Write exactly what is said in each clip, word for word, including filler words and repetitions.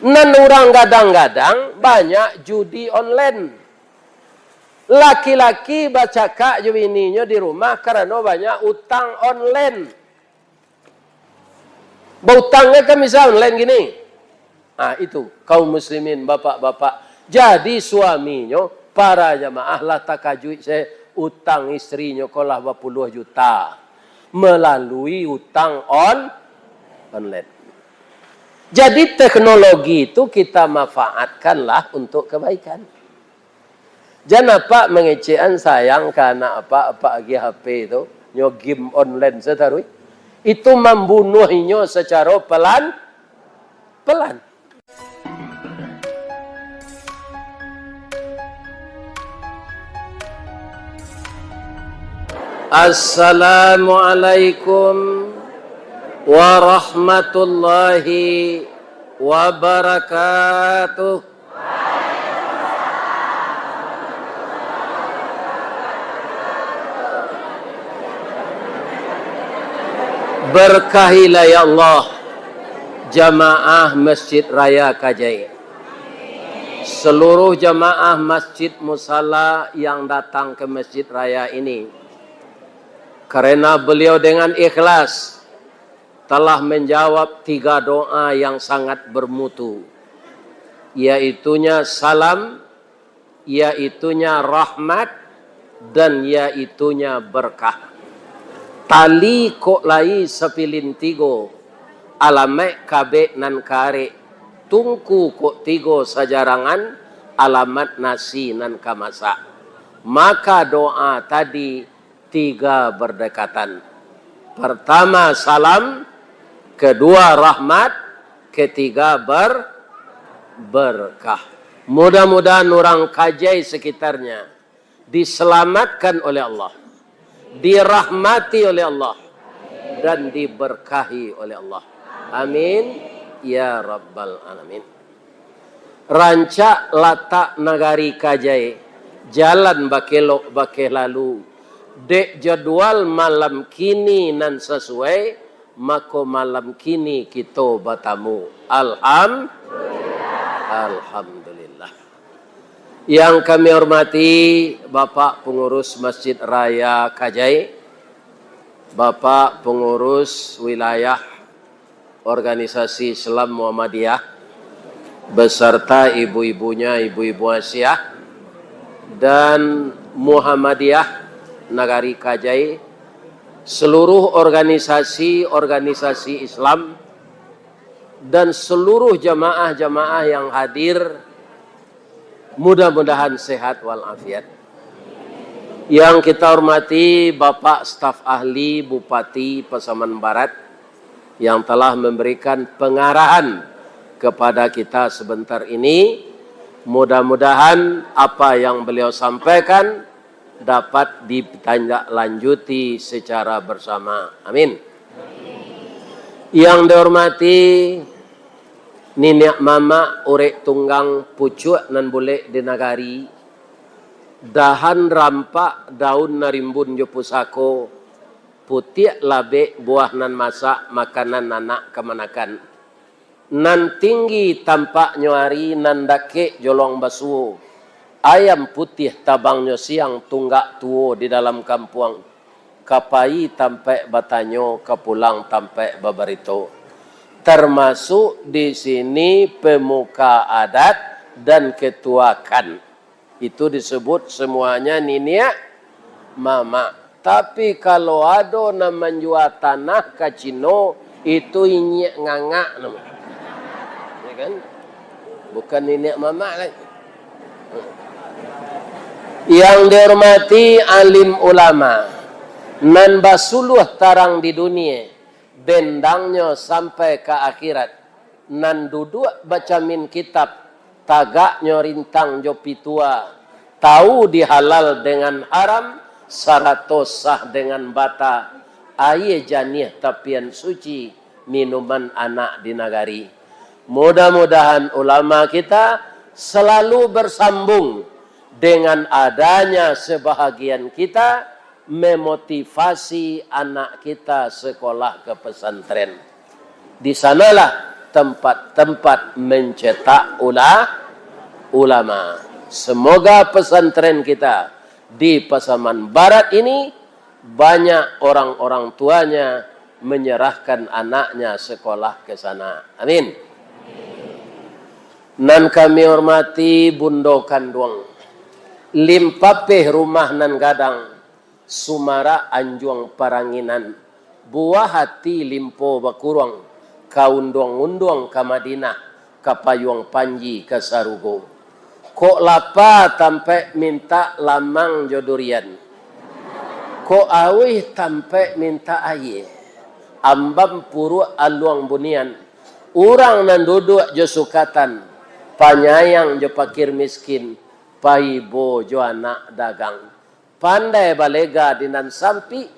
Nan urang gadang-gadang banyak judi online. Laki-laki bacakak jo bininyo di rumah karano banyak utang online. Bautang kan bisa online gini. Ah, itu, kaum muslimin, bapak-bapak. Jadi suaminyo, para jamaah lah takajuik se, utang istrinyo ko lah bapuluah juta melalui utang on-, online. Jadi teknologi itu kita manfaatkanlah untuk kebaikan. Jan apak mangecekan sayang ka anak apak, apak agiah H P tu, nyo game online sataruih. Itu mambunuah inyo sacaro pelan-pelan. Assalamualaikum warahmatullahi wabarakatuh. Berkahilah, ya Allah, jamaah Masjid Raya Kajai. Seluruh jamaah masjid musala yang datang ke Masjid Raya ini, karena beliau dengan ikhlas telah menjawab tiga doa yang sangat bermutu, yaitunya salam, yaitunya rahmat, dan yaitunya berkah. Tali kok lai sapilin tigo, alamaik kabek nan karek, tungku kok tigo sajarangan, alamat nasi nan ka masak. Maka doa tadi tiga berdekatan. Pertama salam, kedua rahmat, ketiga ber-, berkah. Mudah-mudahan urang Kajai sekitarnya diselamatkan oleh Allah, dirahmati oleh Allah, dan diberkahi oleh Allah. Amin, ya rabbal alamin. Rancak latak nagari Kajai, jalan bakelok bakeh lalu. Dek jadual malam kini nan sasuai, mako malam kini kito batamu. Alham-, Alhamdulillah. Yang kami hormati Bapak Pengurus Masjid Raya Kajai, Bapak Pengurus Wilayah Organisasi Islam Muhammadiyah, beserta ibu-ibunya, ibu-ibu Asiah, dan Muhammadiyah Nagari Kajai, seluruh organisasi-organisasi Islam, dan seluruh jamaah-jamaah yang hadir, mudah-mudahan sehat walafiat. Yang kita hormati Bapak Staf Ahli Bupati Pasaman Barat yang telah memberikan pengarahan kepada kita sebentar ini, mudah-mudahan apa yang beliau sampaikan dapat ditindaklanjuti secara bersama. Amin. Yang dihormati niniak mamak, urek tunggang, pucuak nan bulek di nagari, dahan rampak, daun nan rimbun jo pusako, putiak labek, buah nan masak, makanan anak kamanakan. Nan tinggi tampaknyo ari, nan dakek jolong basuo. Ayam putiah tabangnyo siang, tunggak tuo di dalam kampuang. Ka pai tampaik batanyo, ka pulang tampaik babarito. Termasuk di sini pemuka adat dan ketua kan. Itu disebut semuanya niniak mamak. Tapi kalau ado nan manjua tanah ka Cino, itu inyiak ngangak namo. Ya kan? Bukan niniak mamak lai. Yang dihormati alim ulama, nan basuluah tarang di dunia, bendangnyo sampai ka akhirat, nan duduak bacamin kitab, tagaknyo rintang jo pitua, tahu di halal dengan haram, sarato sah dengan bata, aia janiah tapian suci, minuman anak di nagari. Mudah-mudahan ulama kita selalu bersambung dengan adanya sebahagian kita memotivasi anak kita sekolah ke pesantren. Di sanalah tempat-tempat mencetak ula-, ulama. Semoga pesantren kita di Pasaman Barat ini banyak orang-orang tuanya menyerahkan anaknya sekolah ke sana. Amin. Nan kami hormati Bundo Kanduang, limpapeh rumah nan gadang, sumarak anjuang paranginan, buah ati limpo bakuruang, ka unduang-unduang ka Madinah, ka payuang panji ka sarugo. Kok lapa tampek mintak lamang jo durian. Kok auih tampek mintak aia. Ambam puruak aluang bunian. Urang nan duduak jo sukatan, panyayang jo pakir miskin, paibo jo anak dagang. Pandai balega di nan sampik,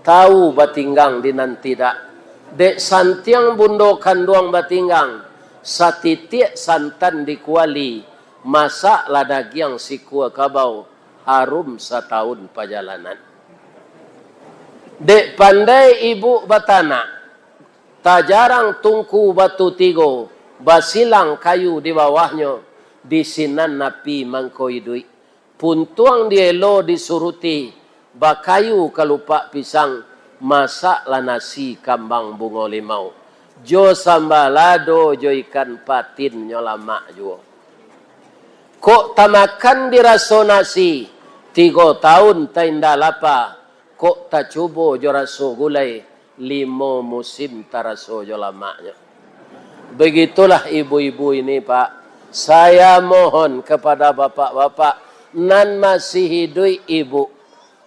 tawu batinggang di nan tidak. Dek santiang bundo kanduang batinggang, satitiak santan di kuali, masaklah dagiang sikua kabau, harum satawun pajalanan. Dek pandai ibuk batanak, tajarang tungku batu tigo, basilang kayu di bawahnyo, di sinan api mangko iduik. Puntuang dielo disuruti, bakayu kalupak pisang, masaklah nasi kambang bungo limau. Jo samba lado jo ikan patin nyo lamak juo. Kok tamakan diraso nasi, tigo taun tainda lapa, kok tacubo jo raso gulai, limo musim taraso jo lamaknyo. Begitulah ibu-ibu ini, Pak. Saya mohon kepada bapak-bapak nan masih hiduik, ibu,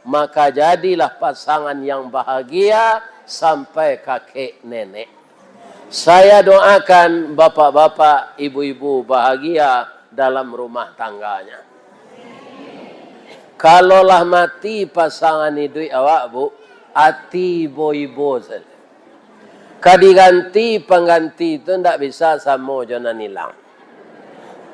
maka jadilah pasangan yang bahagia sampai kakek nenek. Saya doakan bapak-bapak, ibu-ibu bahagia dalam rumah tangganya. Kalau lah mati pasangan iduik awak, Bu, ati ibo-ibo sajo. Ka diganti pangganti tu ndak bisa samo jo nan ilang.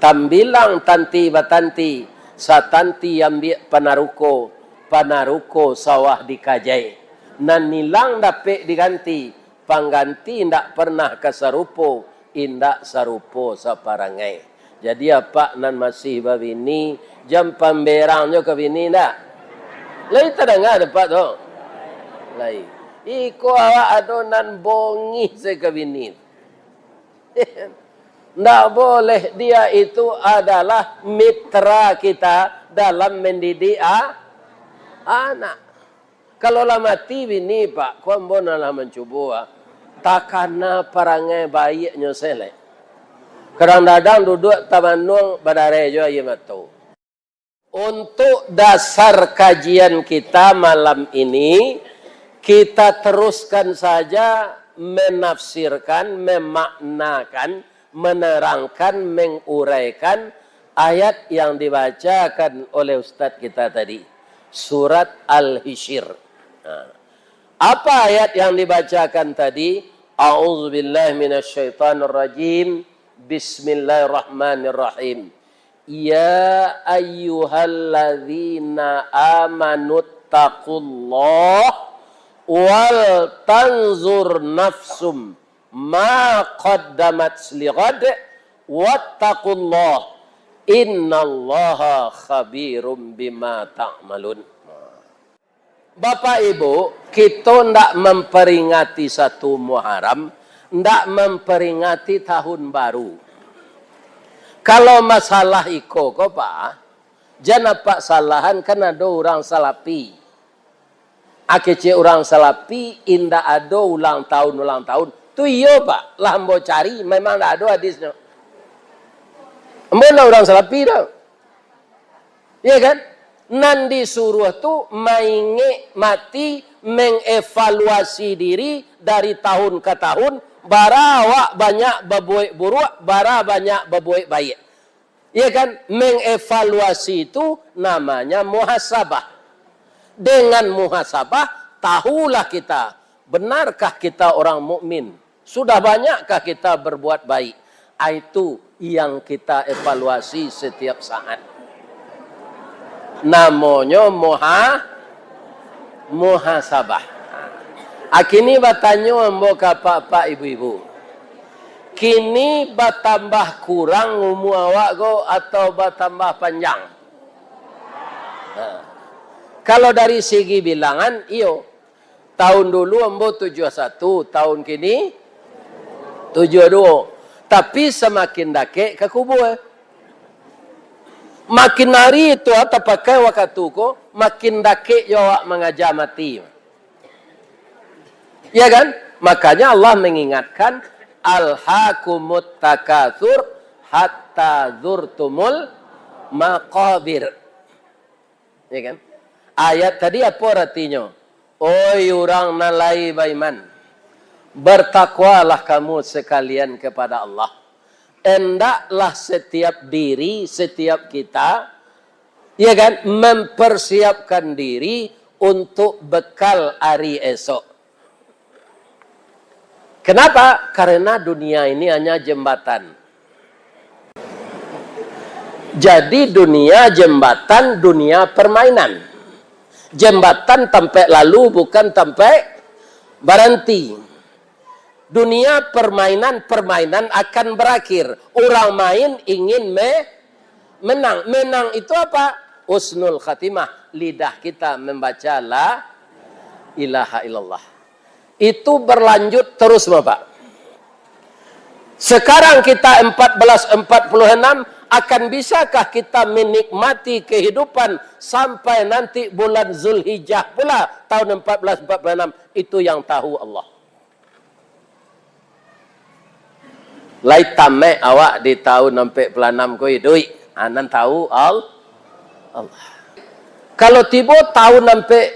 Tambilang tanti batanti, satanti ambiak panaruko, panaruko sawah dikajai. Nan ilang dapek diganti, pangganti indak pernah ka sarupo, indak sarupo saparangai. Jadi, apak nan masih babini, jan pamberang jo ka bini, ndak? Lai tadanga dek apak tu? Lai. Iko awak ado nan bongih se ka bini. Ndak boleh, dia itu adalah mitra kita dalam mendidik a-, anak. Kalau lah mati bini, Pak, ko ambo nan lah mancubo, ah. Takana parangai baiaknyo se lai. Kadang-kadang duduak tamanuang badareh jo aia mato. Untuk dasar kajian kita malam ini, kita teruskan saja menafsirkan, memaknakan, menerangkan, menguraikan ayat yang dibacakan oleh ustaz kita tadi, surat Al-Hijr. Nah, apa ayat yang dibacakan tadi? A'udzubillahi minasyaitonirrajim. Bismillahirrahmanirrahim. Ya ayyuhalladzina amanuttaqullaha wal tanzur nafsum ma qaddamat lighad, wattaqullah, innallaha khabirum bima ta'malun. Bapak Ibu, kito ndak memperingati satu Muharram, ndak memperingati tahun baru. Kalau masalah iko ko, Pak, jan apak salahan, kan ado urang Salafi. A kecek urang Salafi indak ado ulang tahun-ulang tahun. Tu iyo, Pak. Lah ambo cari, memang ndak ado hadisnyo. Ambo ndak urang Salafi doh. Iya kan? Nan disuruah tu maingek mati, mengevaluasi diri dari tahun ka tahun, bara awak banyak babuek buruak, bara banyak babuek baiak. Iya kan? Mengevaluasi itu namanya muhasabah. Dengan muhasabah, tahulah kita, benarkah kita orang mukmin? Sudah banyakkah kita berbuat baik? Ah, itu yang kita evaluasi setiap saat. Namonyo muha-, muhasabah. A kini batanyo ambo ka apak-apak, ibu-ibu. Kini batambah kurang umua awak ko atau batambah panjang? Nah, kalau dari segi bilangan, iyo. Tahun dulu ambo tujuah satu, tahun kini tujuah duo. Tapi samakin dakek ka kubua. Makin hari tu, ah, tapakai wakatu ko, makin dakek jo awak mangaja mati. Ya kan? Makanya Allah mengingatkan, "Alhakumut takatsur hatta zurtumul maqabir." Ya kan? Ayat tadi apa artinyo? Oi urang nan lai baiman, bertakwalah kamu sekalian kepada Allah. Endaklah setiap diri, setiap kita, ya kan, mempersiapkan diri untuk bekal ari esok. Kenapa? Karena dunia ini hanya jembatan. Jadi dunia jembatan, dunia permainan. Jembatan tampek lalu, bukan tampek baranti. Dunia permainan, permainan akan berakhir. Urang main ingin me-, menang. Menang itu apa? Husnul khatimah. Lidah kita membaca la ilaha illallah. Itu berlanjut terus, Bapak. Sekarang kita empat belas empat puluh enam, akan bisakah kita menikmati kehidupan sampai nanti bulan Zulhijjah pula tahun empat belas empat puluh enam? Itu yang tahu Allah. Lai tamek awak di tahun ampek puluah anam ko iduik. Ah, nan tahu Al-, Allah. Kalau tibo tahun ampek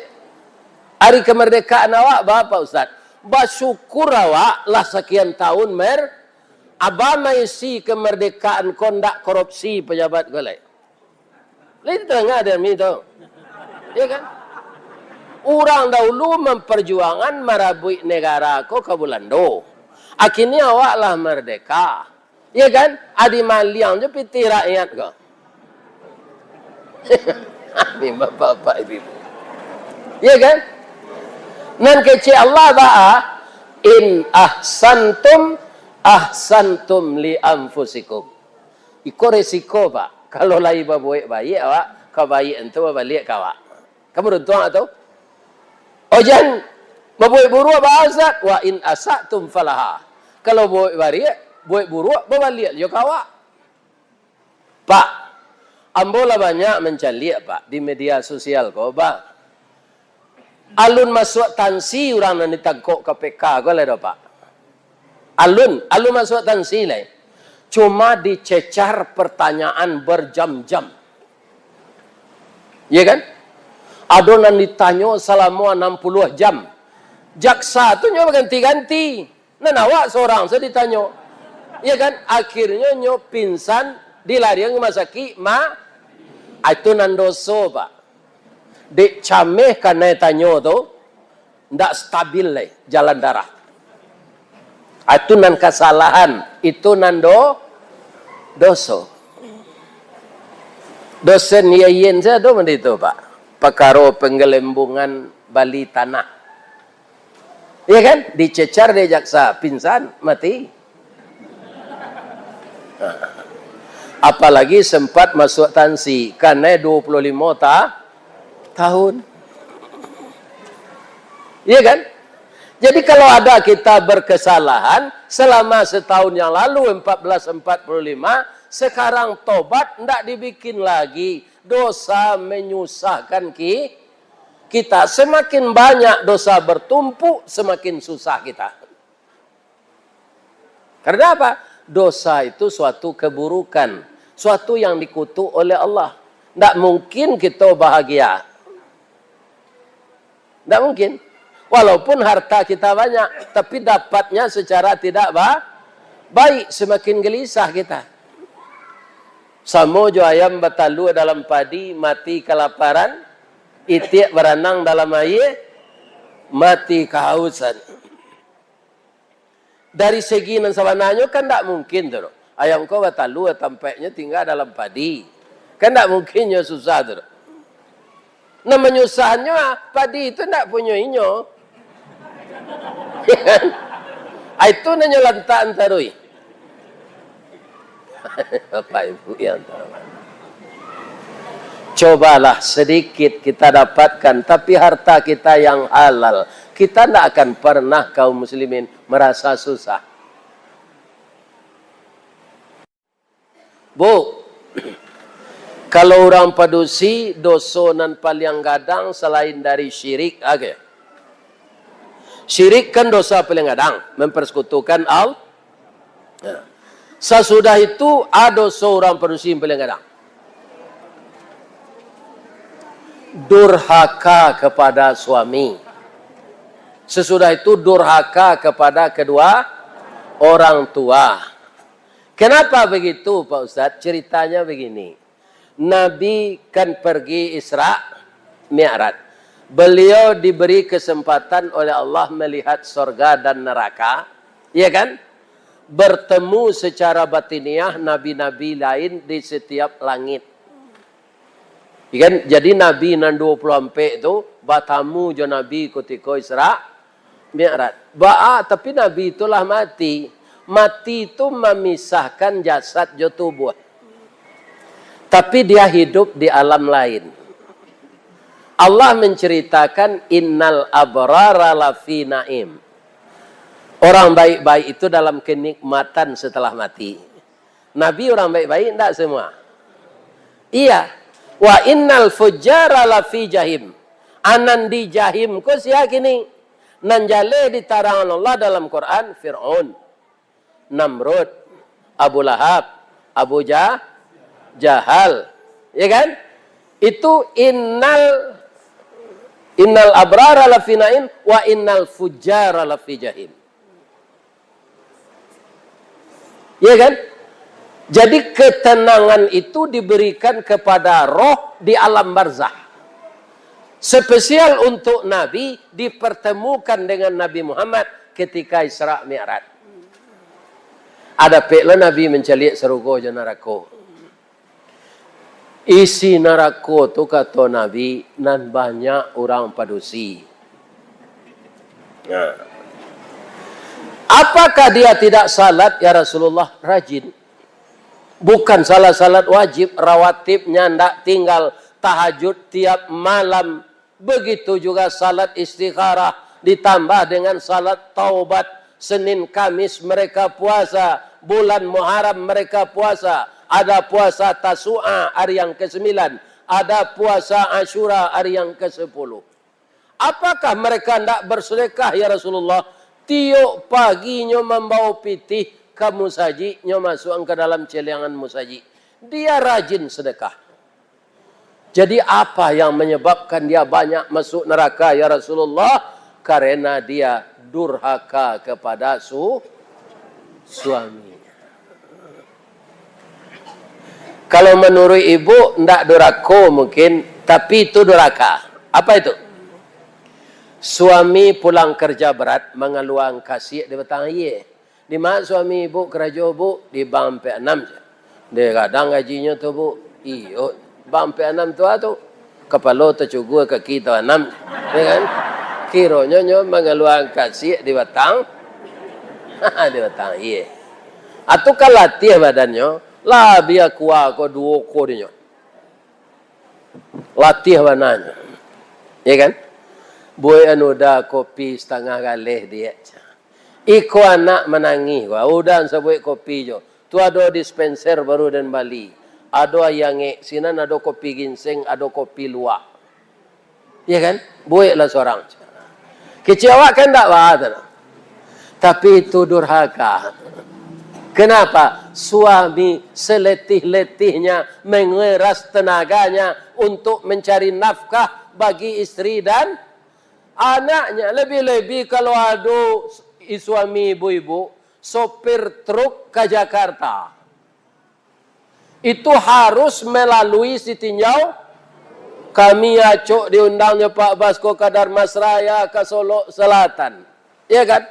hari kemerdekaan awak, baa, Pak Ustaz? Basyukur awak lah sakian tahun mer-, aba maisi kemerdekaan ko ndak korupsi pejabat ko lai. Lintang ada mi tu. Ya kan? Urang dahulu memperjuangan marabuik negara ko ka Bulando. Akhirnya awak lah merdeka. Ya kan? Adi maliang jo pitih rakyat ko. Ni bapak-bapak ibu-ibu. Ya kan? Nan kecek Allah baa, "In ahsantum, ahsantum li anfusikum." Iko resiko, Pak. Kalau lai babuek baiak awak, kabaiak tu babaliak ka awak. Kan baruntuang tu? Ojan, babuek buruak baa, Ustaz? "Wa in asatum falaha." Kalau buek bariak, buek buruak babaliak jo ka awak. Pak, ambo lah banyak mancaliak, Pak, di media sosial ko, Pak. Alun masuak tansi urang nan ditangkok K P K ko lai doh, Pak. Alun, alun masuak tansi lai. Cuma dicecar pertanyaan berjam-jam. Ya kan? Ado nan ditanyo salamo anam puluah jam. Jaksa tu nyo baganti-ganti. Nan awak sorang se ditanyo. Ya kan? Akhirnyo nyo pingsan, dilarian ka rumah sakik, ma-, ah, itu nan doso, Pak. Dek cameh kanai tanyo tu, ndak stabil lai jalan darah. Ah, itu nan kasalahan, itu nan do-, doso. Dosen Yayen saya tu mandi tu, Pak. Pakaro penggelembungan bali tanah. Iya kan? Dicecar dek jaksa, pingsan, mati. Apalagi sempat masuk tansi, kanai dua puluh lima ta-, tahun. Iya kan? Jadi kalau ada kita berkesalahan selama setahun yang lalu, empat belas empat puluh lima, sekarang tobat, ndak dibikin lagi. Dosa menyusahkan ki-, kita. Semakin banyak dosa bertumpuk, semakin susah kita. Karena apa? Dosa itu suatu keburukan, suatu yang dikutuk oleh Allah. Ndak mungkin kita bahagia. Ndak mungkin. Walaupun harta kita banyak, tapi dapatnya secara tidak ba-, baik, semakin gelisah kita. Samo jo ayam batalua dalam padi, mati kalaparan, itiak baranang dalam aia, mati kahausan. Dari segi nan sabananyo kan ndak mungkin tu, ayam ko batalua tampeknyo tingga dalam padi. Kan ndak mungkin nyo susah tu. Nan manyusahannyo, ah, padi tu ndak punyo inyo. Ah, itu nan nyo lantakan taruih. Bapak Ibu yang terhormat. Cobalah sedikit kita dapatkan, tapi harta kita yang halal. Kita ndak akan pernah, kaum muslimin, merasa susah. Bu, kalau urang padusi, doso nan paliang gadang salain dari syirik, oke. Syirik kan dosa paliang gadang, mempersekutukan Allah. Nah, sasudah itu, ado doso urang padusi paliang gadang. Durhaka kepada suami. Sesudah itu, durhaka kepada kedua orang tua. Kenapa begitu, Pak Ustadz? Ceritanya begini. Nabi kan pergi Isra Mi'raj. Beliau diberi kesempatan oleh Allah melihat sorga dan neraka, ya kan? Bertemu secara batiniah nabi-nabi lain di setiap langit. Ya kan? Jadi Nabi nan duo puluah ampek tu batamu jo Nabi kutiko Isra Mi'raj. Baa, tapi Nabi tu lah mati. Mati tu mamisahkan jasad jo tubuah. Tapi dia hidup di alam lain. Allah menceritakan, "Innal abrara lafi naim." Orang baik-baik itu dalam kenikmatan setelah mati. Nabi orang baik-baik ndak semua? Iya. "Wa innal fujjara lafi jahim." Anan di jahim ko sia kini? Nan jaleh ditarangan Allah dalam Quran, Fir'aun, Namrud, Abu Lahab, Abu Ja-, Jahal. Ya kan? Itu innal, innal abrara lafi naim, wa innal fujjara lafi jahim. Ya kan? Jadi ketenangan itu diberikan kepada roh di alam barzah. Spesial untuk Nabi dipertemukan dengan Nabi Muhammad ketika Isra Mi'raj. Ado pek lo Nabi mancaliak sarugo jo narako. Isi narako tu, kato Nabi, nan banyak urang padusi. Nah. Apakah dia tidak salat, ya Rasulullah? Rajin. Bukan salat-salat wajib, rawatibnya ndak tinggal, tahajud tiap malam. Begitu juga salat istikharah, ditambah dengan salat taubat. Senin Kamis mereka puasa, bulan Muharram mereka puasa, ada puasa Tasu'a hari yang kesembilan, ada puasa Asyura hari yang kesepuluh. Apakah mereka ndak bersedekah, ya Rasulullah? Tiok pagi nyo mambawa pitih ka musajik, nyo masuakan ka dalam celiangan musajik. Dia rajin sedekah. Jadi, apa yang menyebabkan dia banyak masuk neraka, ya Rasulullah? Karena dia durhaka kepada su-, suaminya. Kalau menurut ibu, ndak durako mungkin, tapi itu durhaka. Apa itu? Suami pulang kerja berat, mangaluakan kasiak di batang aia. Di ma suami ibu karajo, Bu? Di bank ampek anam, jar. Deh, gadang gajinyo tu, Bu. Iyo, bank ampek anam tu a tu. Kapalo tacugua, kaki tabanam, ya kan? Kironyo nyo mangaluakan kasiak di batang, di batang aia. Atu ka latiah badannyo, lah bia kuwa ko duo ko dinyo. Latiah bananyo. Ya kan? Buek anu da kopi satangah galeh, Diak. Iko anak manangih ko, udan sabuik kopi jo. Tu ado dispenser baru den bali. Ado aia angek, sinan ado kopi ginseng, ado kopi luwak. Ya kan? Bueklah surang. Kecek awak kan ndak ba tu. Tapi itu durhaka. Kenapa? Suami seletih-letihnya mengeras tenaganya untuk mencari nafkah bagi istri dan anaknya. Lebih-lebih kalau ado i-, suami ibu-ibu, sopir truk ka Jakarta. Itu harus melalui Sitinjau. Kami acok diundang jo Pak Basko ka Dharmasraya, ka Solok Selatan. Ya kan?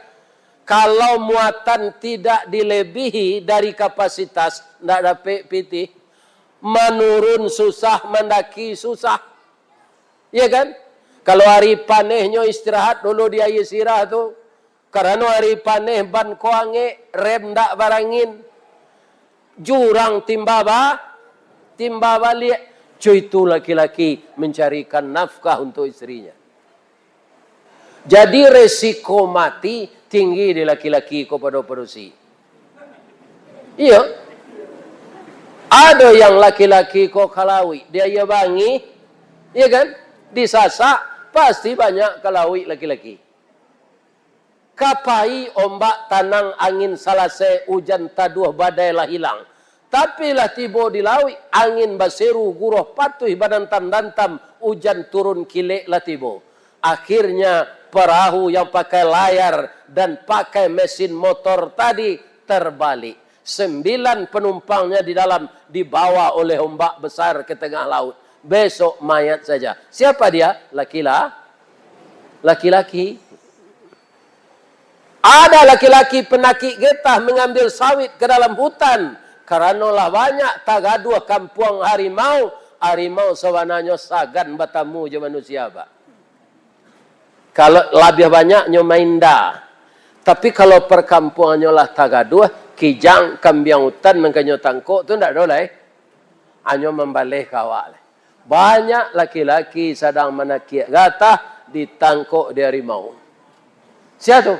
Kalau muatan tidak dilebihi dari kapasitas, ndak dapek pitih. Manurun susah, mandaki susah. Ya kan? Kalau ari panehnyo istirahat dulu di aia sirah tu. Karano ari paneh ban ko angek, rem ndak barangin. Jurang timba ba-, timba baliak. Cu itu laki-laki mencarikan nafkah untuk istrinya. Jadi resiko mati tinggi di laki-laki ko pado padusi. Iyo. Ado yang laki-laki ko ka lauik, di aia bangih, iyo kan? Disasak, pasti banyak ka lauik laki-laki. Ka pai ombak tanang, angin salasai, ujan taduah, badai lah hilang. Tapi lah tibo di lauik, angin baseru, guruah patuih badantam-dantam, ujan turun kilek lah tibo. Akhirnya, perahu yang pakai layar dan pakai mesin motor tadi terbalik. Sembilan penumpangnya di dalam dibawa oleh ombak besar ke tengah laut. Besok mayat saja. Siapa dia? Laki-la-, laki-laki. Ada laki-laki penakik getah mengambil sawit ke dalam hutan. Karano lah banyak tagaduah kampuang harimau, harimau sabananyo sagan batamu jo manusia, Pak. Kalau labiah banyak nyo mainda. Tapi kalau perkampuangannyo lah tagaduah, kijang, kambiang hutan nan ka nyo tangkok tu ndak ado lai. Hanyo mambaleh ka awak lai. Banyak laki-laki sadang manakiak gatah ditangkok di harimau. Sia tu?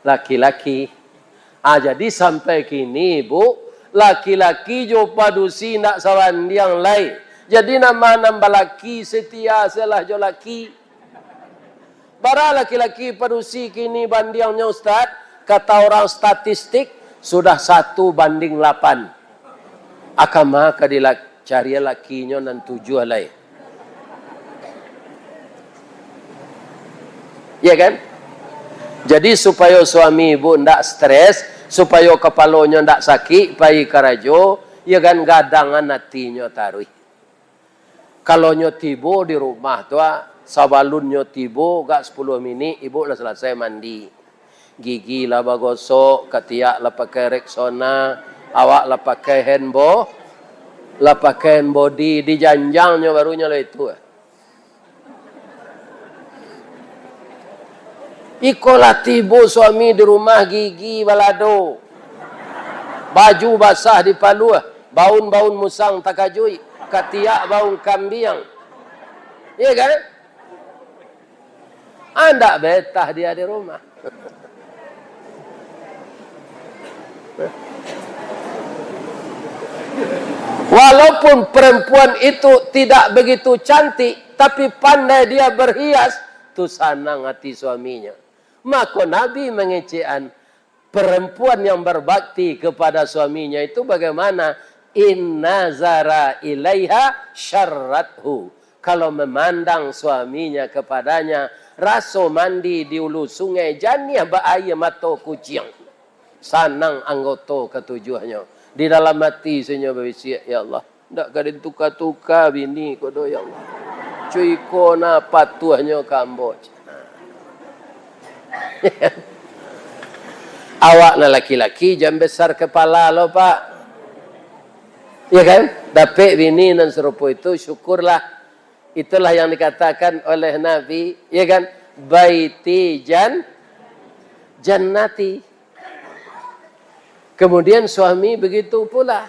Laki-laki. Ah, jadi sampai kini, Bu, laki-laki jo padusi ndak sabandiang lai. Jadi nama nan balaki setia salah jo laki. Bara laki-laki padusi kini bandiangnyo, Ustaz? Kata orang statistik, sudah satu banding lapan. Akama ka dilak-, cari lakinyo nan tujuah lai. Ya kan? Jadi, supayo suami ibu ndak stres, supayo kapalonyo ndak sakik, pai karajo, ya kan, gadangan atinyo taruih. Kalau nyo tibo di rumah tu, ah, sabalun nyo tibo, agak sapuluah minik, ibu lah salasai mandi. Gigi lah bagosok, katiak lah pakai Rexona, awak lah pakai hand bo-, lah pakai hand body, dijanjang nyo baru nyo lah itu. Iko lah tibo suami di rumah, gigi balado, baju basah dipaluah, baun-baun musang takajuik, katiak baun kambiang. Iya kan? Andak betah dia di rumah. Walaupun perempuan itu tidak begitu cantik, tapi pandai dia berhias, tu sanang hati suaminya. Mako Nabi mangecekan, perempuan yang berbakti kepada suaminya itu bagaimana? In nazara ilaiha syarrathu. Kalau memandang suaminya kepadanya, raso mandi di ulu sungai janiah baaia mato kuciang. Sanang anggoto katujuahnyo. Di dalam ati sunyo babisiak, "Ya Allah, ndak ka den tuka-tuka bini ko doh, ya Allah. Cuiko nah patuahnyo ka ambo." Awak nan laki-laki jan besar kepala lo, Pak. Ya kan? Dapek bini nan sarupo itu, syukurlah. Itulah yang dikatakan oleh Nabi, ya kan? "Baiti jan-, jannati." Kemudian suami begitu pula.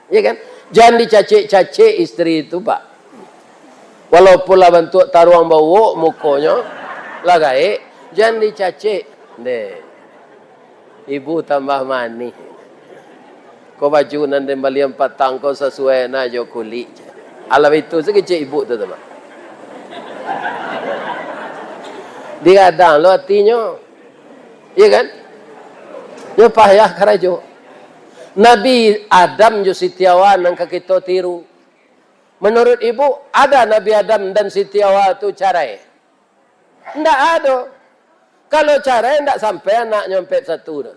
Ya kan? Jan dicacek-cacek istri itu, Pak. Walaupun lah bantuak taruang bauak mukonyo, lah gaek, jan dicacek. Ndeh. Ibu tambah manih. Ko baju nan den balian patang ko sasuai na jo kulik. Alah itu sakecek ibu tu, tu, Pak. Digadang lo atinyo. Iya kan? Nyo payah karajo. Nabi Adam jo Siti Hawa nan ka kito tiru. Menurut ibu, ada Nabi Adam dan Siti Hawa tu carai? Ndak ado. Kalau carai, ndak sampai anaknyo ampek satu tu.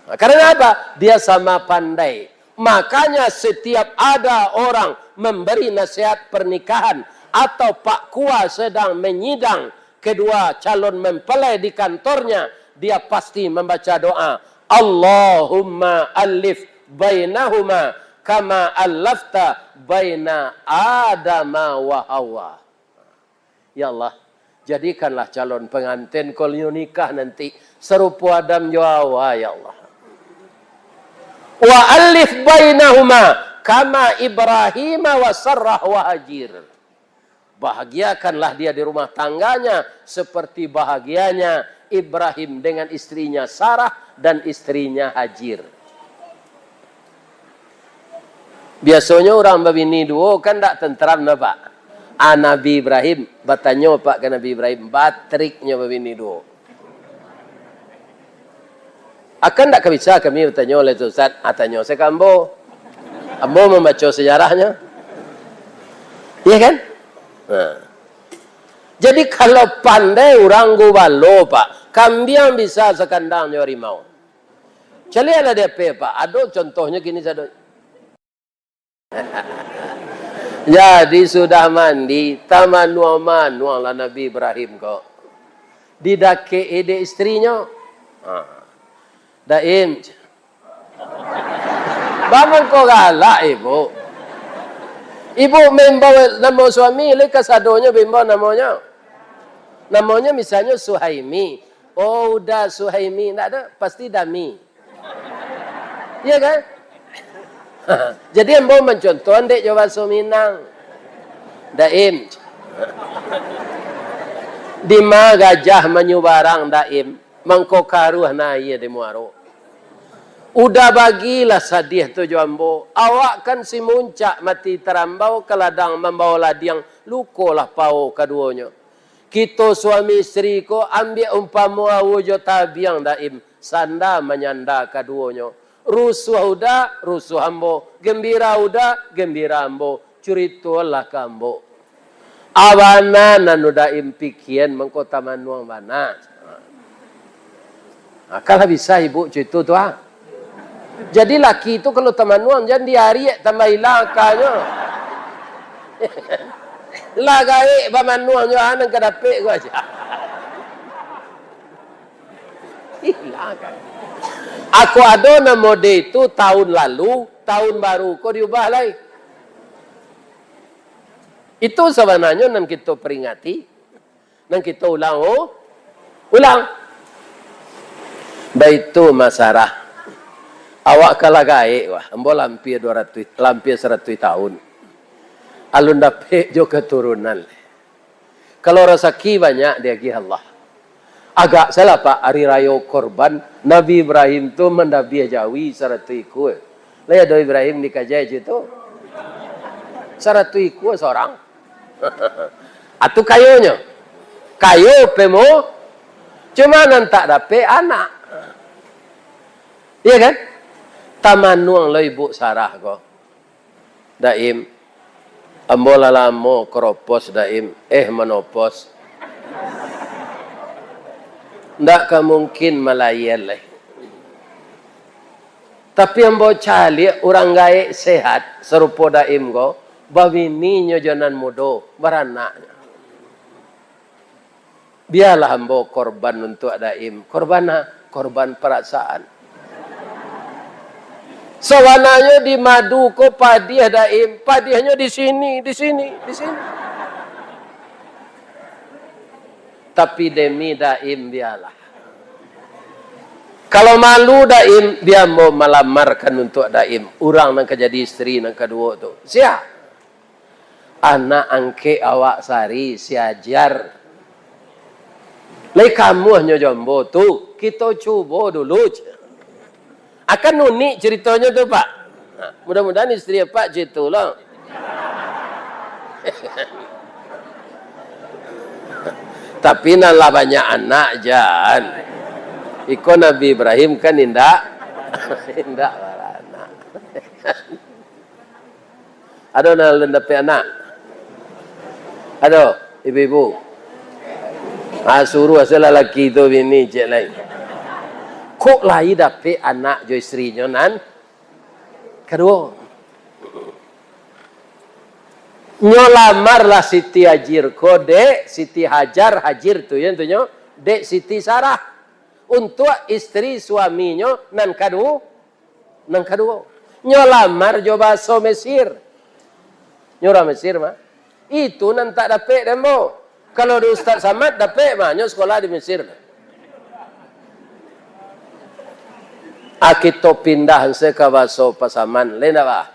Nah, karena apa? Dia sama pandai. Makanya setiap ada orang memberi nasihat pernikahan atau Pak Kua sedang menyidang kedua calon mempelai di kantornya, dia pasti membaca doa, "Allahumma alif bainahuma kama allafta baina Adama wa Hawa." Ya Allah, jadikanlah calon pengantin ko nyo nikah nanti sarupo Adam jo Hawa, ya Allah. Wa alif bainahuma kama Ibrahim wa Sarah wa Hajir. Bahagiakanlah dia di rumah tangganya seperti bahagianya Ibrahim dengan istrinya Sarah dan istrinya Hajir. Biasonyo urang babini duo kan ndak tenteram doh, Pak. Ah, Nabi Ibrahim, batanyo Pak ka Nabi Ibrahim, batriknyo babini duo. Akan ndak ka bisa kami batanyo lai tu, Ustaz? Ah, tanyo se ka ambo. Ambo mambaco sejarahnyo. Iya kan? Nah. Jadi, kalau pandai urang gubalo, Pak, kambiang bisa sakandang jo harimau. Caliaklah di H P, Pak. Ado contohnyo kini sado. Jadi, sudah mandi, tamanuang-manuanglah Nabi Ibrahim ko. Didakek-i dek istrinyo. Ha. Daim. Bamangko galak ibu. Ibu maimbau namo suami, lai kasadonyo baimbau namonyo. Namonyo misalnyo Suhaimi. Oh, Uda Suhaimi, ndak ado, pasti Dami. Iya kan? Jadi ambo mancontoh dek jo bahaso Minang. Daim. Dima gajah manyubarang, Daim, mangko karuah na aia di muaro. Uda bagilah sadiah tu jo ambo. Awak kan si muncak mati tarambau, ka ladang mambao ladiang, lukolah pao kaduonyo. Kito suami istri ko ambiak umpamo aua jo tabiang, Daim, sanda manyanda kaduonyo. Rusuah Uda, rusuah ambo. Gambira Uda, gambira ambo. Curitolah ka ambo. A bana nan Uda impikian mangko tamanuang bana. Nah, kan lah bisa ibu curito tu, ah. Jadi laki tu kalau tamanuang, jan diariak tambah ilang akanyo. Lah gaek bamanuang jo, ah, nan ka dapek ko aja. Ilang akan. Ako ado nan mode itu tahun lalu, tahun baru ko diubah lai. Itu sabananyo nan kito peringati, nan kito ulang, oh, ulang. Baitu, Mak Sarah. Awak ka lah gaek, wah. Ambo lampia dua ratuih, lampia saratuih tahun. Alun dapek jo katurunan. Kalau rasaki banyak diagiah Allah. Agak salah, Pak, ari rayo korban, Nabi Ibrahim tu mandabiah jawi saratuih ikua. Lai ado Ibrahim dikajai cito? Saratuih ikua sorang. Atu kayonyo. Kayo pemo. Cuma nan tak dapek anak. Iya kan? Tamanuang lo ibu Sarah ko. Daim, ambo lah lamo koropos, Daim. Eh, manopos. Ndak ka mungkin malayian lai. Tapi ambo caliak urang gaek sehat, sarupo Daim ko, babininyo jo nan mudo, baranaknyo. Bialah ambo korban untuak Daim. Korban a? Korban parasaan. Sabananyo di madu ko padiah Daim, padiahnyo di sini, di sini, di sini. Tapi demi Daim, bialah. Kalau malu Daim, bia ambo malamarkan untuak Daim, urang nan ka jadi istri nan kaduo tu. Sia? Anak angkek awak sari, si Ajar. Lai kamuahnyo jo ambo tu, kito cubo dulu. Akan unik caritonyo tu, Pak. Nah, mudah-mudahan istri Apak cito lah. Tapi nan lah banyak anak, jan. Iko Nabi Ibrahim kan indak, indak baranak. Ado nan alun dapek anak? Ado, ibu-ibu? Ah, suruah se lah laki tu bini ciek lai. Kok lai dapek anak jo istrinyo nan kaduo? Nyo lamarlah Siti Hajir ko dek Siti Hajar, Hajir tu yo, tu nyo, dek Siti Sarah. Untuak istri suaminyo nan kaduo. Nan kaduo, nyo lamar jo bahaso Mesir. Nyo urang Mesir mah. Itu nan tak dapek dek ambo. Kalau di Ustaz Samad dapek mah, nyo sekolah di Mesir. Ah, kito pindah se ka baso Pasaman, lai ndak, bah?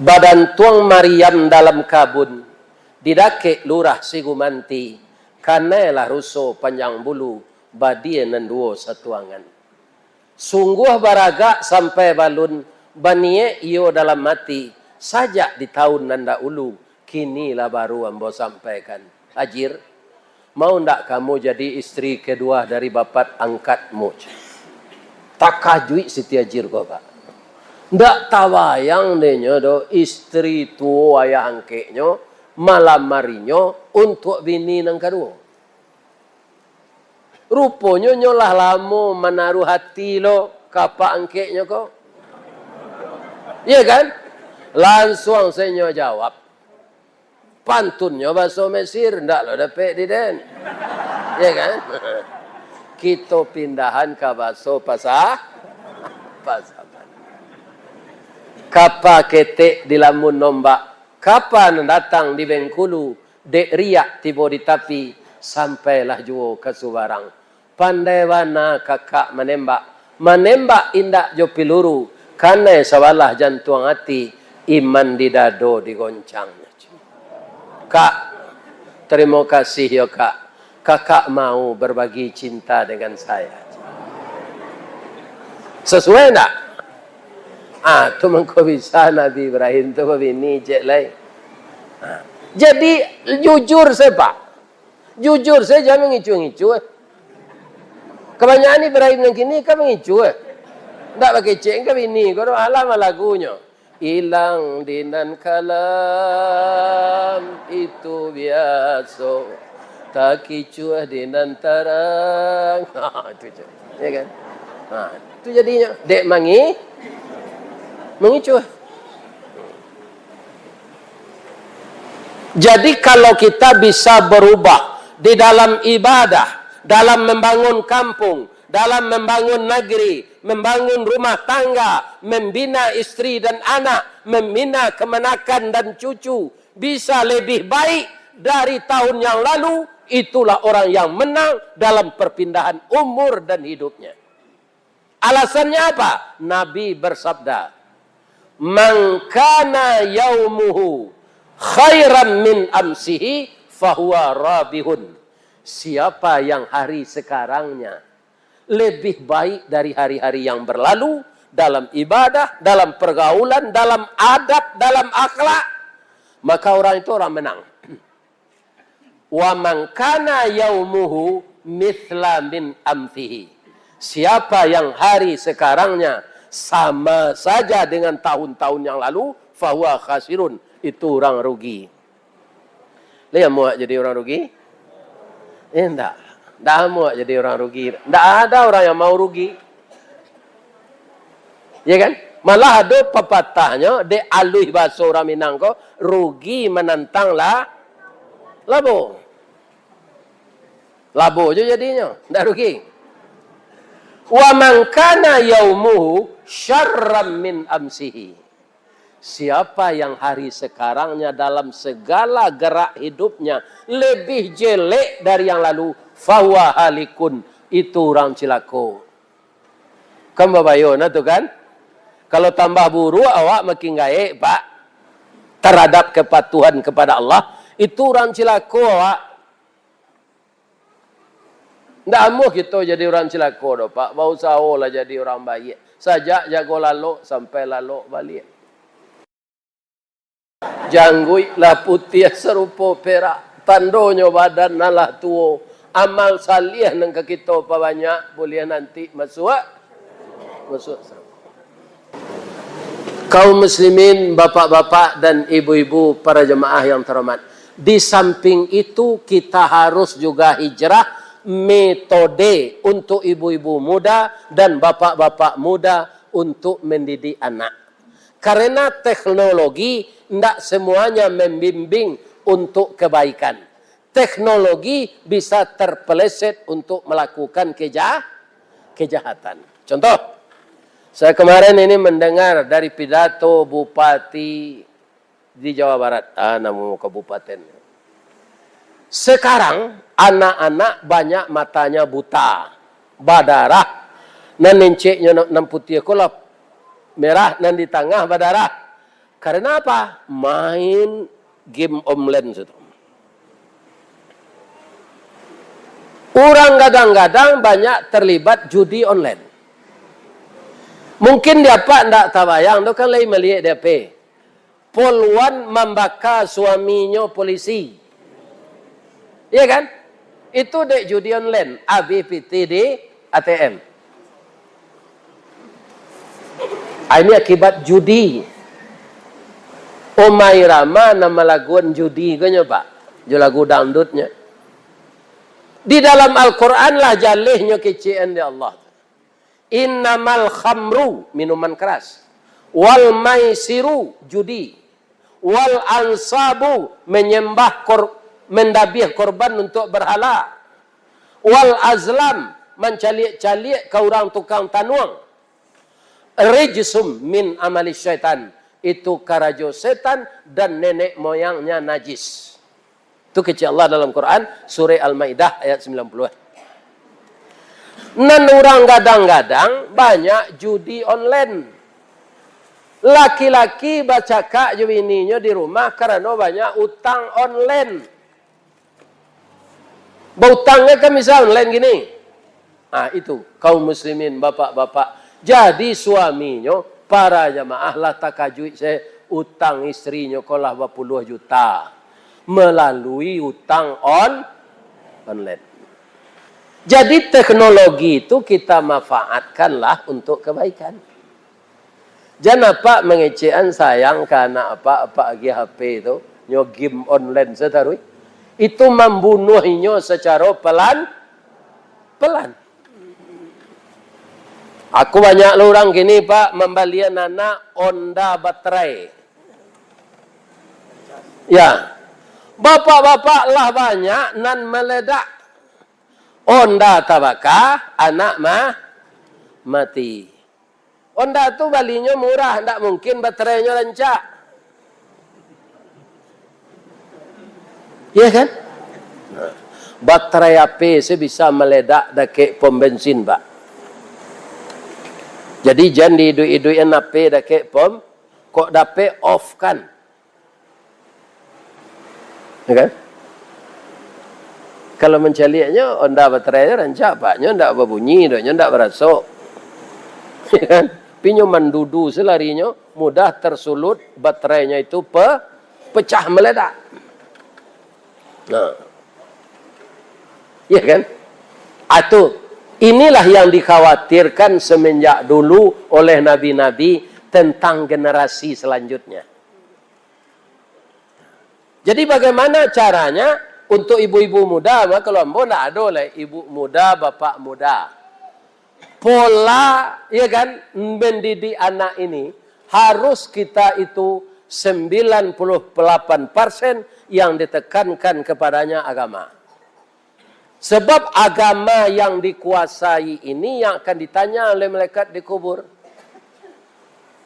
Badantuang mariam dalam kabun, di dakek lurah Sigumanti, kanai lah ruso panjang bulu, badia nan duo satuangan. Sungguah baragak sampai balun, baniek iyo dalam ati, sajak di taun nan dahulu, kini lah baru ambo sampaikan. Hajir, mau ndak kamu jadi istri kedua dari bapak angkatmu? Takajuik Siti Hajir ko, Pak. Ndak tabayang denyo do, istri tuo ayah angkeknyo malamarinyo untuak bini nan kaduo. Ruponyo nyo lah lamo manaruah ati lo ka apak angkeknyo ko. Iya kan? Lansuang se nyo jawab. Pantunnyo baso Mesir, ndak lo dapek di den. Iya kan? Kito pindahan ka baso Pasa-, Pasaman. Kapa ketek dilamun ombak, kapa nan datang di Bengkulu, dek riak tibo di tapi, sampailah juo ka subarang. Pandai bana kakak manembak, manembak indak jo piluru, kanai sabalah jantuang ati, iman di dado digoncang. Kak, tarimo kasih yo, Kak. Kakak mau berbagi cinta dengan saya. Sesuai ndak? Ah, tu mangko bisa Nabi Ibrahim tu babini cek lai. Ah. Jadi, jujur se, Pak. Jujur se, jan mangicuah-ngicuah. Kabanyakan Ibrahim nan kini ka mangicuah. Ndak bakecek ka bini ko, alah malagunyo. Ilang di nan kalam itu biaso, takicuah di nan tarang. Ha, itu je. Ya kan? Ha, itu jadinyo. Dek mangi-, mangicuah. Jadi, kalau kita bisa berubah di dalam ibadah, dalam membangun kampung, dalam membangun negeri, membangun rumah tangga, membina istri dan anak, membina kemenakan dan cucu, bisa lebih baik dari tahun yang lalu, itulah orang yang menang dalam perpindahan umur dan hidupnya. Alasannya apa? Nabi bersabda, "Man kana yaumuhu khairan min amsihi, fahuwa rabihun." Siapa yang hari sekarangnya lebih baik dari hari-hari yang berlalu, dalam ibadah, dalam pergaulan, dalam adab, dalam akhlak, maka orang itu orang menang. "Wa man kana yaumuhu mithla min amsihi." Siapa yang hari sekarangnya sama saja dengan tahun-tahun yang lalu, fahuwa khasirun, itu orang rugi. Lai amuah jadi orang rugi? Eh, ndak. Ndak amuah jadi orang rugi. Ndak ada orang yang mau rugi. Ya kan? Malah ado papatahnyo, dek aluih bahaso urang Minang ko, rugi manantang la-, labo. Labo jo jadinyo, ndak rugi. "Wa man kana yaumuhu syarran min amsihi." Siapa yang hari sekarangnya dalam segala gerak hidupnya lebih jelek dari yang lalu, fahuwa halikun, itu urang cilako. Kan babayo nah tu kan? Kalau tambah buruak, awak makin gaek, Pak, taradap kapatuhan kapada Allah, itu urang cilako, awak. Ndak amuah kito jadi urang cilako doh, Pak. Bausaholah jadi urang baiak. Sajak jago lalok sampai lalok baliak. Jangguik lah putiah sarupo perak, tandonyo badan nan lah tuo. Amal saliah nan ka kito pabanyak, buliah nanti masuak, masuak surga. Kaum muslimin, bapak-bapak dan ibu-ibu, para jemaah yang terhormat, di samping itu kita harus juga hijrah metode untuk ibu-ibu muda dan bapak-bapak muda untuk mendidik anak. Karena teknologi ndak semuanya membimbing untuk kebaikan. Teknologi bisa terpeleset untuk melakukan keja-, kejahatan. Contoh, saya kemarin ini mendengar dari pidato bupati di Jawa Barat, ah, namo kabupaten. Sekarang anak-anak banyak matanya buta, badarah, Nan enceknyo nan, nan putiah ko lah merah, nan di tangah badarah. Karena apa? Main game online situ. Urang gadang-gadang banyak terlibat judi online. Mungkin di apak ndak tabayang tu kan lai maliek di H P. Polwan mambaka suaminyo polisi. Iya kan? Itu dek judi online, abih pitih di A T M. Ah, ini akibat judi. Omai Rama nan malaguan judi ko nyo, Pak. Jo lagu dangdutnyo. Di dalam Al-Quran lah jalehnyo kecekan dek Allah. Innamal khamru, minuman keras. Wal maisiru, judi. Wal ansabu, menyembah kor-, mendabiah korban untuk berhala. Wal azlam, mancaliak-caliak ka urang tukang tanuang. Rijsum min amali syaitan, itu karajo setan dan nenek moyangnya najis. Itu kecek Allah dalam Quran, surah Al-Maidah ayat sembilan puluh. Nan urang gadang-gadang banyak judi online. Laki-laki bacakak jo bininyo di rumah karano banyak utang online. Bautang kan bisa online gini. Ah, itu, kaum muslimin, bapak-bapak. Jadi suaminyo, para jamaah lah takajuik se, utang istrinyo ko lah bapuluah juta melalui utang on-, online. Jadi teknologi itu kita manfaatkanlah untuk kebaikan. Jan apak mangecekan sayang ka anak apak, apak agiah H P tu, nyo game online sataruih. Itu mambunuah inyo sacaro pelan-pelan. Aku banyak lo urang kini, Pak, mambalian anak Honda baterai. Ya. Bapak-bapak lah banyak nan meledak. Honda tabaka, anak mah mati. Honda tu balinyo murah, ndak mungkin baterainyo rancak. Iya kan? Baterai H P se bisa meledak dakek pom bensin, Pak. Jadi jan diiduik-iduikan H P dakek pom, kok dapek off kan. Ya kan? Kalau mancaliaknyo, Honda baterai tu rancak, Pak. Nyo ndak babunyi doh, nyo ndak baraso. Ya kan? Tapi nyo mandudu salarinyo, mudah tersulut, baterainyo itu pe-, pecah meledak. Nah. Ya kan? Atu, inilah yang dikhawatirkan semenjak dulu oleh nabi-nabi tentang generasi selanjutnya. Jadi, bagaimana caranya untuk ibu-ibu muda, mah, kalau ambo ndak ado lai ibu muda, bapak muda. Pola, ya kan, mendidik anak ini harus kita itu sembilan puluh delapan persen yang ditekankan kepadanya agama. Sebab agama yang dikuasai ini yang akan ditanya oleh malaikat di kubur.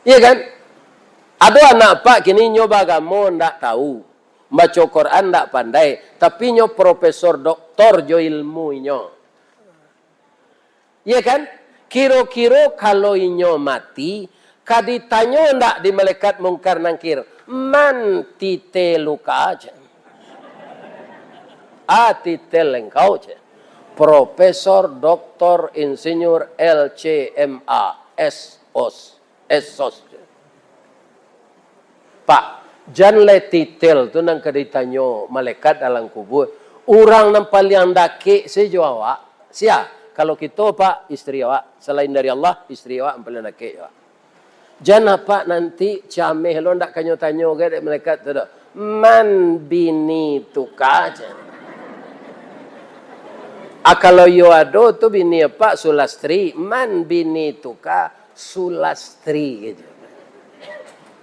Iya kan? Ado anak apak kini nyo bagamo ndak tahu, baco Quran ndak pandai, tapi nyo profesor doktor jo ilmu inyo. Iya kan? Kiro-kiro kalau inyo mati, ka ditanyo ndak di malaikat Mungkar Nangkir, "Man titeluka?" cek. "A, titel engkau," cek. "Profesor, Doktor, Insinyur, L C M A, S O S, S O S," cek. Pak, jan lai titel tu nan ka ditanyo malaikat dalam kubur. Urang nan paliang dakek se jo awak, sia? Kalau kito, Pak, istri awak. Salain dari Allah, istri awak nan paliang dakek jo awak. Jan apak nanti cameh lo ndak ka nyo tanyo gai dek malaikat tu doh. "Man bini tuka?" cek. Ah, kalau iyo ado tu bini apak Sulastri, "Man bini tuka?" Sulastri gitu.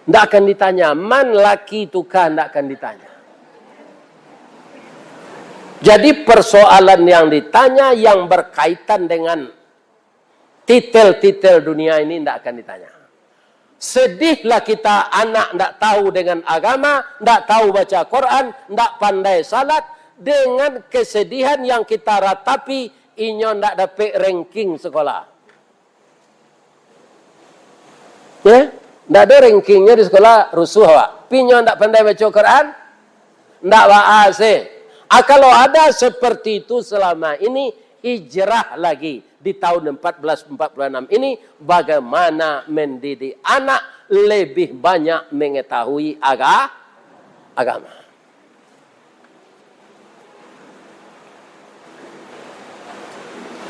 Ndak akan ditanya, "Man laki tuka?" ndak akan ditanya. Jadi, persoalan yang ditanya yang berkaitan dengan titel-titel dunia ini ndak akan ditanya. Sedihlah kita, anak ndak tahu dengan agama, ndak tahu baca Quran, ndak pandai salat, dengan kesedihan yang kita ratapi, inyo ndak dapek ranking sekolah. Ya, ndak ado rankingnyo di sekolah, rusuh awak. Pi nyo ndak pandai baco Quran, ndak baa se. Ah, kalau ada seperti itu selama ini, hijrah lagi di tahun empat belas empat puluh enam ini, bagaimana mendidik anak lebih banyak mengetahui aga-, agama.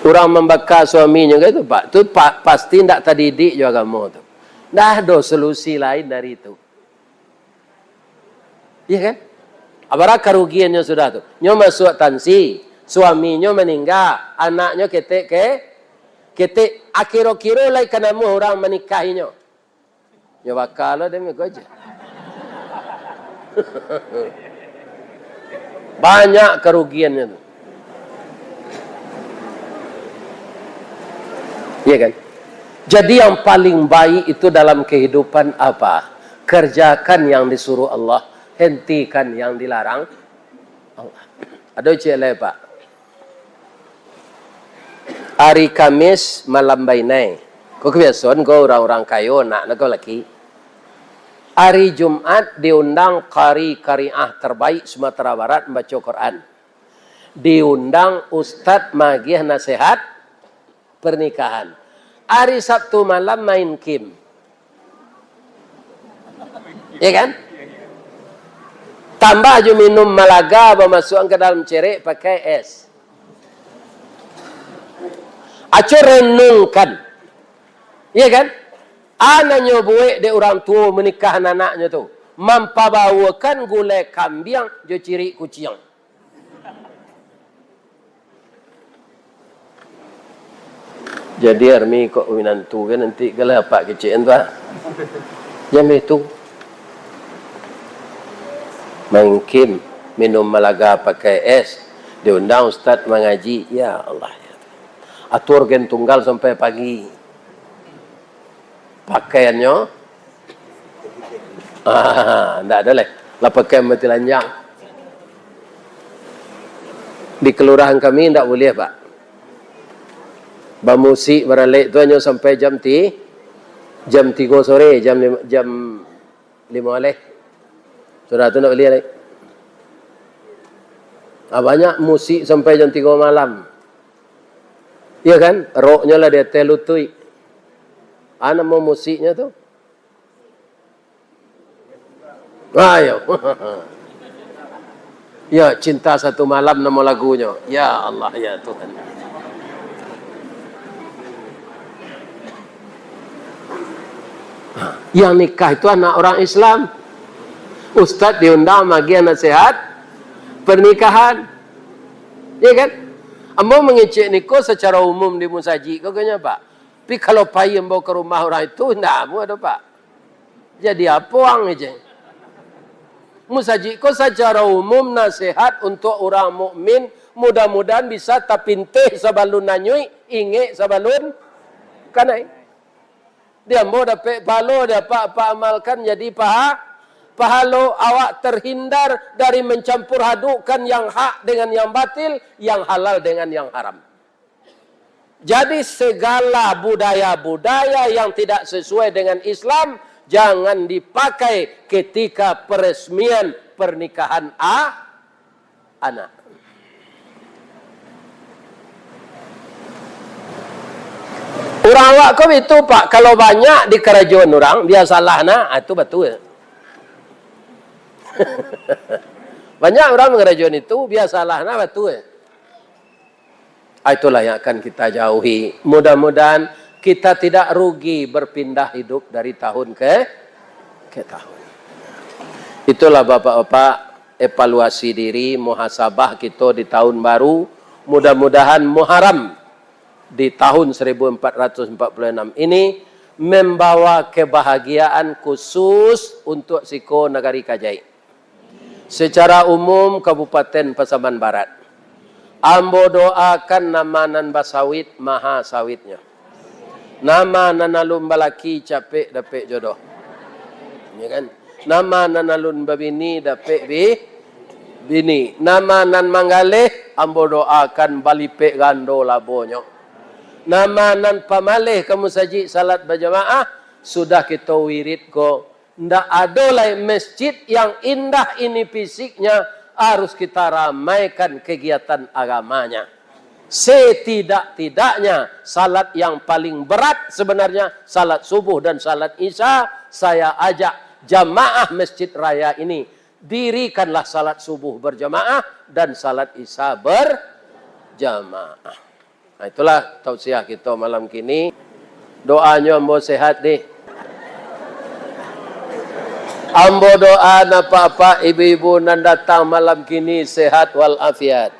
Urang mambaka suaminyo kayak itu, Pak, tu pa-, pasti ndak tadidik jo agamo tu. Ndak ado solusi lain dari itu. Iya kan? Abara karugiannyo sudah tu. Nyo masuak tansi, suaminyo maningga, anaknyo ketek ke, ketek, akiro-kiro lai ka namuah urang manikahinyo. Nyo baka lo demi ko aja. Banyak karugiannyo tu. Iya kan? Jadi yang paling baik itu dalam kehidupan apa? Kerjakan yang disuruh Allah, hentikan yang dilarang Allah. Ado ciek lai, Pak. Ari Kamis malam bainai. Ko kabiasoan ko urang-urang kayo, anak ko laki. Ari Jumat diundang kari-kariah terbaik Sumatera Barat mambaco Quran. Diundang ustad magiah nasihat pernikahan. Ari Sabtu malam main kim. Ya kan? Tambah jo minum malaga, bamasuakan ka dalam cerek pakai es. Aco renungkan. Ya kan? A nan nyo buek dek urang tuo manikahan anaknyo tu, mampabawakan gulai kambiang jo cirik kuciang. Jadi, Armi kok minantu kan nanti kalau apak kecek tu, ah. Jan baitu. Main kim, minum malaga pakai es, diundang ustad mangaji. Ya Allah, ya Tuhan. Atur gen tunggal sampai pagi. Pakaiannyo, ah, ndak ado lai. Lah pakai mati lanjang. Di kelurahan kami ndak buliah, Pak. Bamusik baralek tu hanyo sampai jam ti-, jam tigo sore, jam lima, jam limo aleh. Sudah tu ndak buliah lai. Ah, banyak musik sampai jam tigo malam. Iya kan? Roknyo lah di ateh lutuik. Ah, namo musiknyo tu? Ayo. Ya, Cinta Satu Malam namo lagunyo. Ya Allah, ya Tuhan. Yang nikah itu anak orang Islam. Ustaz diundang magiah nasihat pernikahan. Ya kan? Ambo mangecek niko sacaro umum di musajik ko, kayaknya, Pak. Tapi kalau pai ambo ka rumah urang itu, indak amuah doh, Pak. Jadi apo ang, kecek. Musajik ko sacaro umum nasihat untuak urang mukmin, mudah-mudahan bisa tapinteh sabalun anyuik, ingek sabalun kanai. Di ambo dapek pahalo, di apak-apak amalkan jadi paha-, pahalo, awak terhindar dari mencampur adukkan yang hak dengan yang batil, yang halal dengan yang haram. Jadi, segala budaya-budaya yang tidak sesuai dengan Islam, jangan dipakai ketika peresmian pernikahan a-, anak. Urang awak ko itu, Pak, kalau banyak di karajoan urang, biasalah nah, ah, itu batua. Banyak urang mangarajoan itu, biasalah nah, batua. Ah, itulah yang akan kita jauhi. Mudah-mudahan kita tidak rugi berpindah hidup dari tahun ke, ke tahun. Itulah, Bapak-bapak, evaluasi diri, muhasabah kito di tahun baru. Mudah-mudahan Muharram di tahun seribu empat ratus empat puluh enam ini membawa kebahagiaan khusus untuk siko nagari Kajaik. Secara umum, Kabupaten Pasaman Barat, ambo doakan nama nan basawit, maha sawitnyo. Nama nan alun balaki, capek dapek jodoh. Ya kan? Nama nan alun babini, dapek bi-, bini. Nama nan manggaleh, ambo doakan balipek gando labonyo. Nama nan pamaleh ka musajik salat bajamaah, Sudah kito wirid ko, ndak ado lai masjid yang indah ini fisiknya, harus kita ramaikan kegiatan agamanya. Setidak-tidaknya, salat yang paling berat sebenarnya, salat subuh dan salat isya, saya ajak jamaah Masjid Raya ini, dirikanlah salat subuh berjamaah dan salat isya berjamaah. Nah, itulah tausiah kito malam kini. Doanyo ambo sehat deh. Ambo doa apak-apak, ibu-ibu nan datang malam kini sehat walafiat.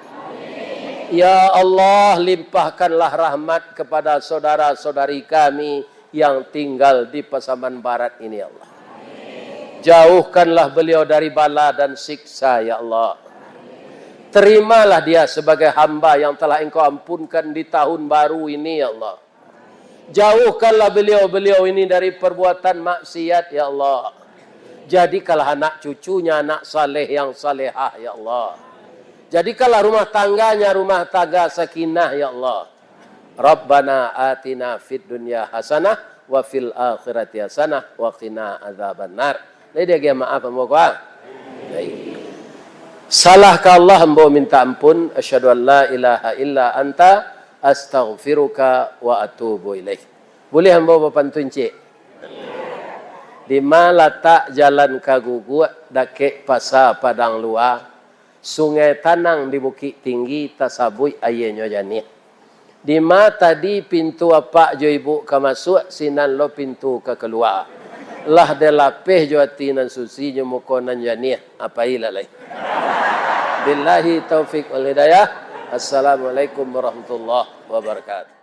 Ya Allah, limpahkanlah rahmat kepada saudara-saudari kami yang tinggal di Pasaman Barat ini, ya Allah. Jauhkanlah beliau dari bala dan siksa, ya Allah. Terimalah dia sebagai hamba yang telah Engkau ampunkan di tahun baru ini, ya Allah. Jauhkanlah beliau-beliau ini dari perbuatan maksiat, ya Allah. Jadikanlah anak cucunya anak saleh yang salehah, ya Allah. Jadikanlah rumah tangganya rumah tangga sakinah, ya Allah. Rabbana atina fid dunya hasanah wa fil akhirati hasanah wa qina adzabannar. Lai diagiah maaf ambo ko, ah? Baik. Salah ka Allah ambo minta ampun. Asyhadu an la ilaha illa anta, astaghfiruka wa atubu ilaik. Buliah ambo bapantun ciek? Dima latak jalan ka Guguak, dakek Pasa Padang Lua, sungai tanang di Bukik Tinggi, tasabuik aianyo janiah. Dima tadi pintu apak jo ibuk ka masuak, sinan lo pintu ka kalua. Lah dilapeh jo ati nan suci, jo muko nan janiah, apai lah lai. Billahi taufik wal hidayah. Assalamualaikum warahmatullahi wabarakatuh.